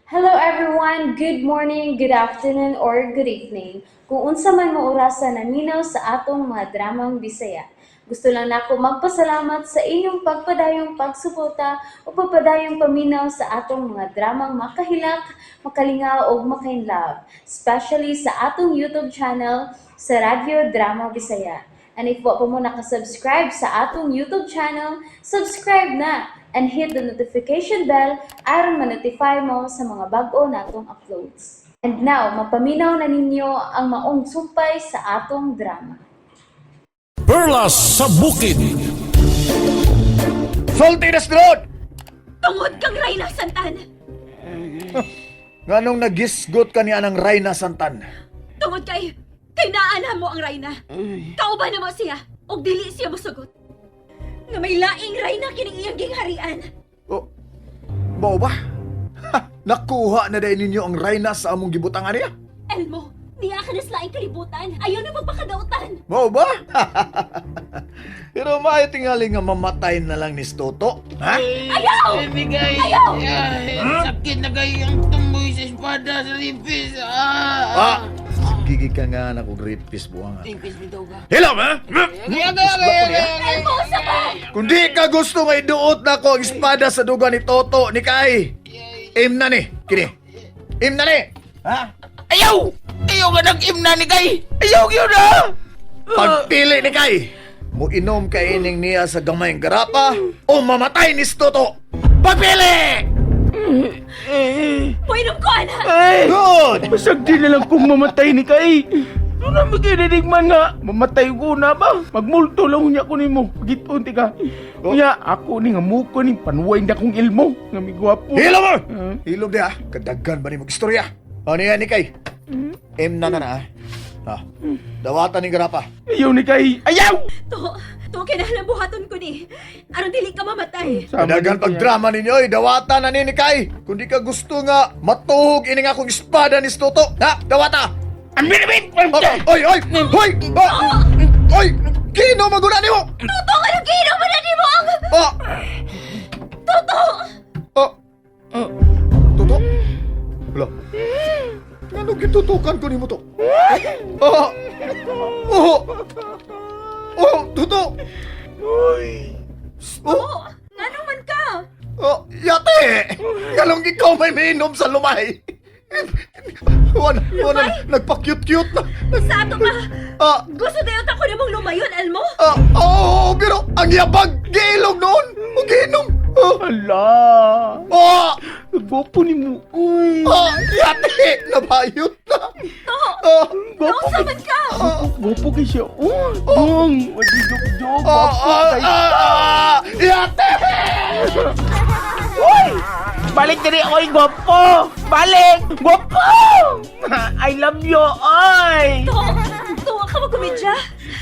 Hello everyone! Good morning, good afternoon, or good evening. Kung unsa man mo orasa naminaw sa atong mga dramang Bisaya. Gusto lang nako magpasalamat sa inyong pagpadayong pagsuporta o pagpadayong paminaw sa atong mga dramang makahilak, makalingaw ug makainlove, especially sa atong YouTube channel sa Radyo Drama Bisaya. And if wa pa mo nakasubscribe sa atong YouTube channel, subscribe na and hit the notification bell aron ma-notify mo sa mga bag-o natong uploads. And now, mapaminaw na ninyo ang maong sumpay sa atong drama. Perlas sa Bukid. Sulti na Strod! Tungod kang Reyna Santan! Nganong nagisgot ka niya ng Reyna Santan? Tungod kay naana mo ang Reyna. Kauban na mo siya, og dili siya mosugot. Nga may laing Reyna kining iyang gingharian. Oh, mao ba? Ha, nakuha na dahil ninyo ang Reyna sa among gibutangan niya? Elmo, niya ka na sa laing kalibutan. Ayaw na magpakadautan. Mao ba? Pero maayo tingali nga mamatay na lang ni Toto. Ha? Ayaw! Bigay! Ayaw! Ay, sakit na kayo ang tumboy sa espada sa ripis. Ah! Ah! Gigi ka nga na kog rapist buwang. Ripis bitaw ka. Hello, ha? Agay, agay, agay, agay, agay. Elmo, usa ka! Kung di ka gusto nga iduot na ko ang espada sa duga ni Toto ni Kai. Aim na ni. Kini. Aim na ni. Ha? Ayaw! Ayaw ka nag-imna ni Kay! Ayaw yun ah! Pagpili ni Kai. Muinom ka ining niya sa gamayng garapa o mamatay ni Toto. Pagpili! Puinom ko, anak! Good! Basag di na lang kung mamatay ni Kay. Doon na magkinidigman nga. Mamatay ko na ba? Magmulto lang niya ko nimo. Pagitoon ti ka. Oh. Unya, ako ni nga muko ni panuway na kong ilmo. Nga may gwapo. Hilom mo! Hilom di ha. Kadagan ba ni mag-istorya? Ano yan ni Kai? Aim na na na ha. Ha? Dawatan ni garapa. Ayaw ni Kay. Ayaw! To, to, kinahanglan buhaton ko ni. Aron dili ka mamatay. Sama Kadagan ni pag drama ninyo, eh, dawatan na ni Kai. Kung di ka gusto nga matuhog ini nga akong espada ni Toto. Ha? Dawata! Ang binibit! Oh, oy, oy! Hoy! Oh, oy! Kino maguna nimo! Toto, anong ginawa na nimo ang... Oh! Toto! Oh! Toto? Wala. Ano gitutukan ko nimo to? Oh! Oh! Oh, Toto! Uy! Oh! Ngano man ka? Oh, yate! Ngalong ikaw may miinom sa lumay. Wala, wala, nagpa-cute-cute na. Sa ato pa, Ah, gusto dayon ako nimong lumayon, Elmo? ah, oo, pero ang yabag, giilog noon. O giinom. Oh, Ala! oh, Gwapo ni mo. Uy! oh, yate! Nabayot na. To, Oh, Gwapo nausa man ka! oh, Gwapo kay siya. Uy! Dong! Wadi joke-joke. oh, Gwapo oh, kay ah, ah, yate! Uy! Balik diri, oy, gwapo! Balik! Gwapo! I love you, oy! To, to, ka magkomedya?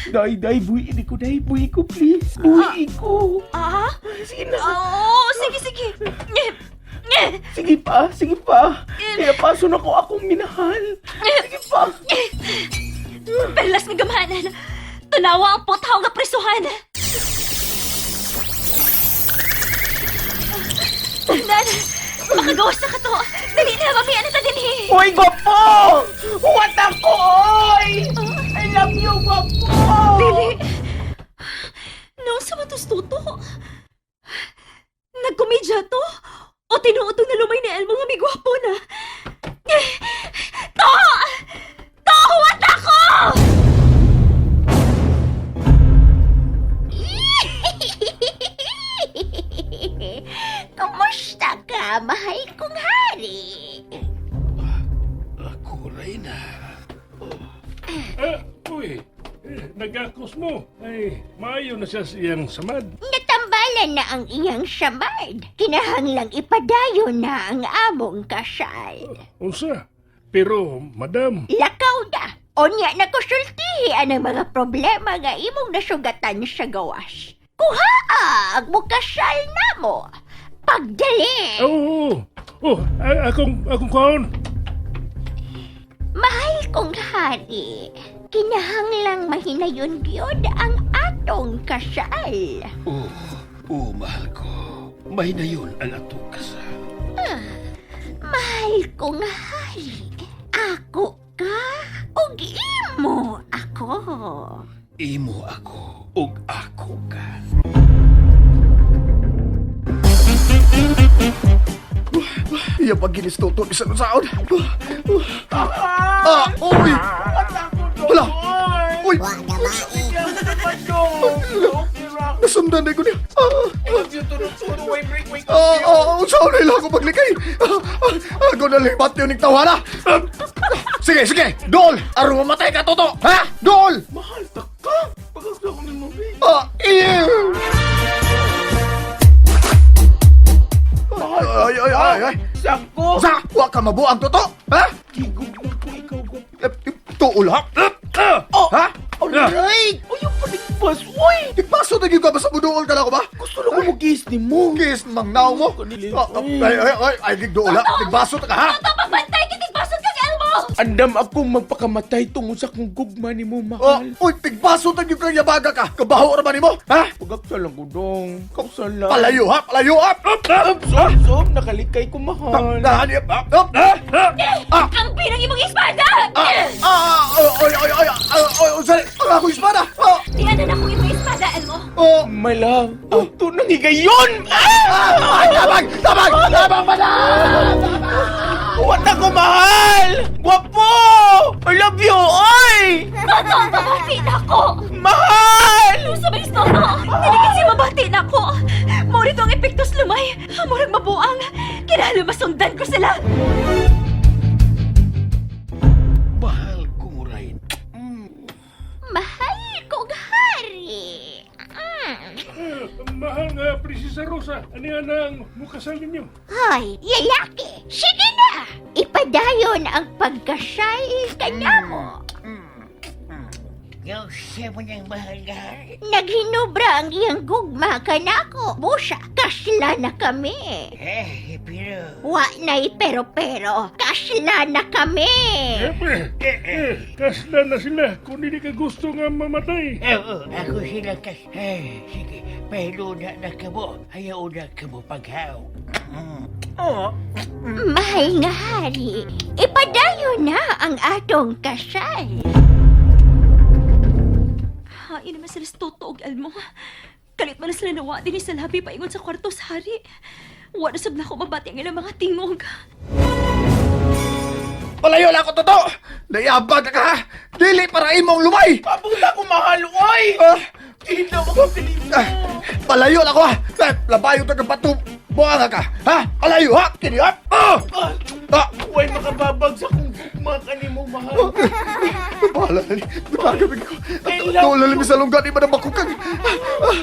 Day, day, buhiin ko, day. Buhi ko, please. Buhi ko. Ah? Sige na. Oo, sige, sige. Nye, nye. Sige pa, sige pa. Kaya paso na ko akong minahal. Sige pa. Perlas nga gamhanan. Tanawa ang puthaw nga presuhan. Nan, makagawas na ka to. Dali na, mamiya na ta dinhi. Uy, gwapo! Huwat ako, oy! I love you, gwapo! Dili. Noong sa matos tuto. Nagkomedya to? O tinuotong na lumay ni Elmo nga may gwapo na? To! To! Huwat ako! Kumusta ka, mahal kong hari? Ako, Reyna. Ah, uy, eh, nagakos mo. Ay, maayo na siya sa iyang samad. Natambalan na ang iyang samad. Kinahanglang ipadayon na ang among kasal. Unsa? Pero, madam, Lakaw na. Onya na kusultihi ang mga problema nga imong nasugatan sa gawas. Kuha ang mukasal na mo. Pagdali! oo, oh, oh, akong kaon. Mahal kong hari, kinahanglang mahinayon gyud ang atong kasal. Oh, oh, mahal ko. Mahinayon ang atong kasal. Mahal Mahal kong hari, ako ka ug imo ako. Imo ako ug ako ka. Iya pag ginis Toto bisan unsaon. Ah, uy. Hala. Uy, nasundan na ko niya. Unsaon na ila ako paglikay. Ako na libat yun ng tawana. Sige, sige, dool! Aron mamatay ka, Toto! Ha? Dool! Mahal ta ka. Pagkaksa ko nimo, babe. Ah, ew! Ay, ay, ay, ay! Sako. Sa! Wa ka mabuang, Toto! Ha? Gigugma ko ikaw ko. Tuol, ha? Oh! Ha? Alright! Uy, yung paligpas, uy! Tigpaso na gyud ka ba sa buduol ka na ako ba? Gusto na ko mag-kiss ni mo. Kiss mang naong mo? Ay, ay, ay, ay, gigduol ha? Tigbaso ta ka, ha? Toto, pagbantay! Kitigbason kag Elmo! Andam akong magpakamatay tungod sa akong gugma ni mo, Oh, mahal. uy, tigbaso ta gyud kang yabaga ka. Kabaho ra ba nimo? Ha? Pagkaksa lang ko dong. Kaksa lang. Palayo ha, palayo ha. Up, up, up, nakalikay ko, mahal. Nahani, up, up, ha? Ah, Ang pinang imong espada! ah, ah, oy, oy, oy, oy, oy, oy, sorry, ang akong espada. Ah, Tiyanan akong imong espada, Elmo! oh, My love, auto nang higayon! Ah! ah, ay, tabang, tabang, tabang, madam! What ako, mahal! Gwapo! I love you, oy! Toto, mabati na ako! Mahal! Sa mais, Toto! Dilikit siya mabati na ako! Mao nito ang epekto sa lumay! Murag mabuang! Kinahanglan masundan ko sila! Mahal kong Rain. Mahal kong hari. Mahal nga, Prinsesa Rosa. Ano yan ang mukasal ninyo? Hoy, lalaki, sige na. Ipadayon ang pagkasal kanamo. Yung siya mo niyang mahal nga hari. Naghinubra ang iyang gugma kanako. Busa, kasla na kami. Eh, pero... Wa na'y pero-pero, kasla na kami. Siyempre, kasla na sila kung hindi ka gusto nga mamatay. Eh, oh, ako sila kas... Eh, sige, pahiluna na ka mo. Ayaw na ka mo paghaw. Mahal nga hari, ipadayon na ang atong kasal. Hain naman sila sa Toto og Elmo. Kalit man na sila nawa din sa labi paingon sa kwarto sa hari. Wa na sab nako mabati ang ilang mga tingog. Palayo lang ako, Toto! Nayabag ka, ha? Dili para imong lumay! Papunta ko, mahal, oy! Ah, Hindi mo ko mo. ah, palayo lang ako, ha? Ah, labayo ta ka bato. Buanga ka, ha? Palayo, ha? Kini, ha? Ah! Ah! Uy, makababag sa akong gugma kanimo, mahal. Bahala na ni. Nagagawin ko. I love Doon lang sa lungga ni Madam Bakukang.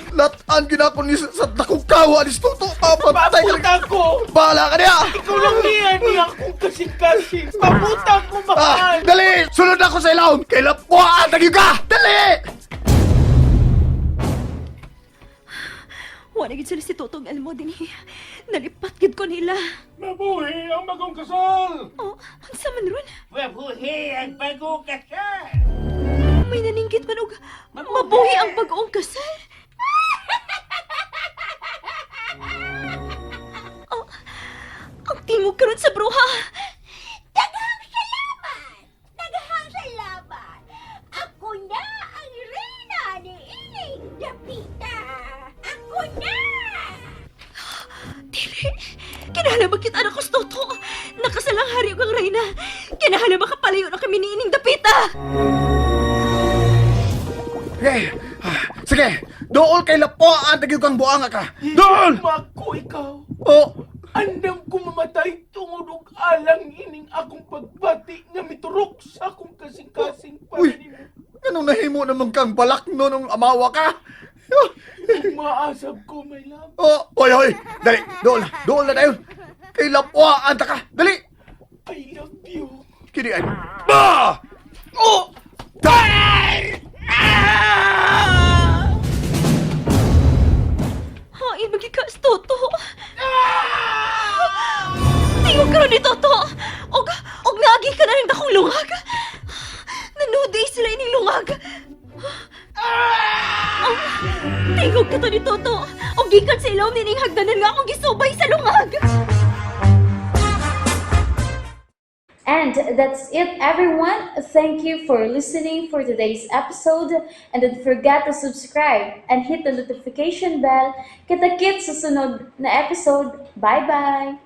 Lataan ginako ni sa nakukawa ni Toto. Papatay ka. Papunta ko! Bahala ka niya! Ikaw lang niya, niya akong kasing-kasing. Papunta ko, Ah, mahal! dali! Sunod ako sa ilawom! Kay Lapuan! Tagyo ka! Dali! Wa na gid sila si Toto og Elmo dinhi. Nalipat gid ko nila. Mabuhi ang bagong kasal! Oh, unsa man ron? Mabuhi ang bagong kasal! May naninggit man og mabuhi ang bag-ong kasal. Oh, ang tingog karon sa bruha. Daghang salamat! Daghang salamat! Ako na ang reyna ni Ining Dapita! Ako na! Dili. Kinahanglan makita na ko sa Toto. Nakasalang hari ug ang reyna. Kinahanglan makapalayo na kami niining dapita. Sige! Ah, sige! Dool kay Lapuan! Tagyo kang buanga ka! Dool! Gugma ko ikaw. Oh! Andam ko mamatay tungod og alang ining akong pagbati nga miturok sa akong kasing-kasing para Uy! nimo. Anong nahimo naman kang balak no nung amawa ka? Maasab ko, my love. Oh, oy, oy! Dali! Dool! Dool na tayo! Kay Lapuan ta ka! Dali! I love you. Kini ay... Bah! Oh! Hain magika sa Toto. Tingog karon ni Toto. Og og naagi ka na ng dakong lungag. Nanuday sila ining lungag. Oh, tingog ka to ni Toto. Og gikan sa ilawom nining hagdanan nga akong gisubay sa lungag. And that's it, everyone. Thank you for listening for today's episode. And don't forget to subscribe and hit the notification bell. Kita-kits sa sunod na episode. Bye-bye!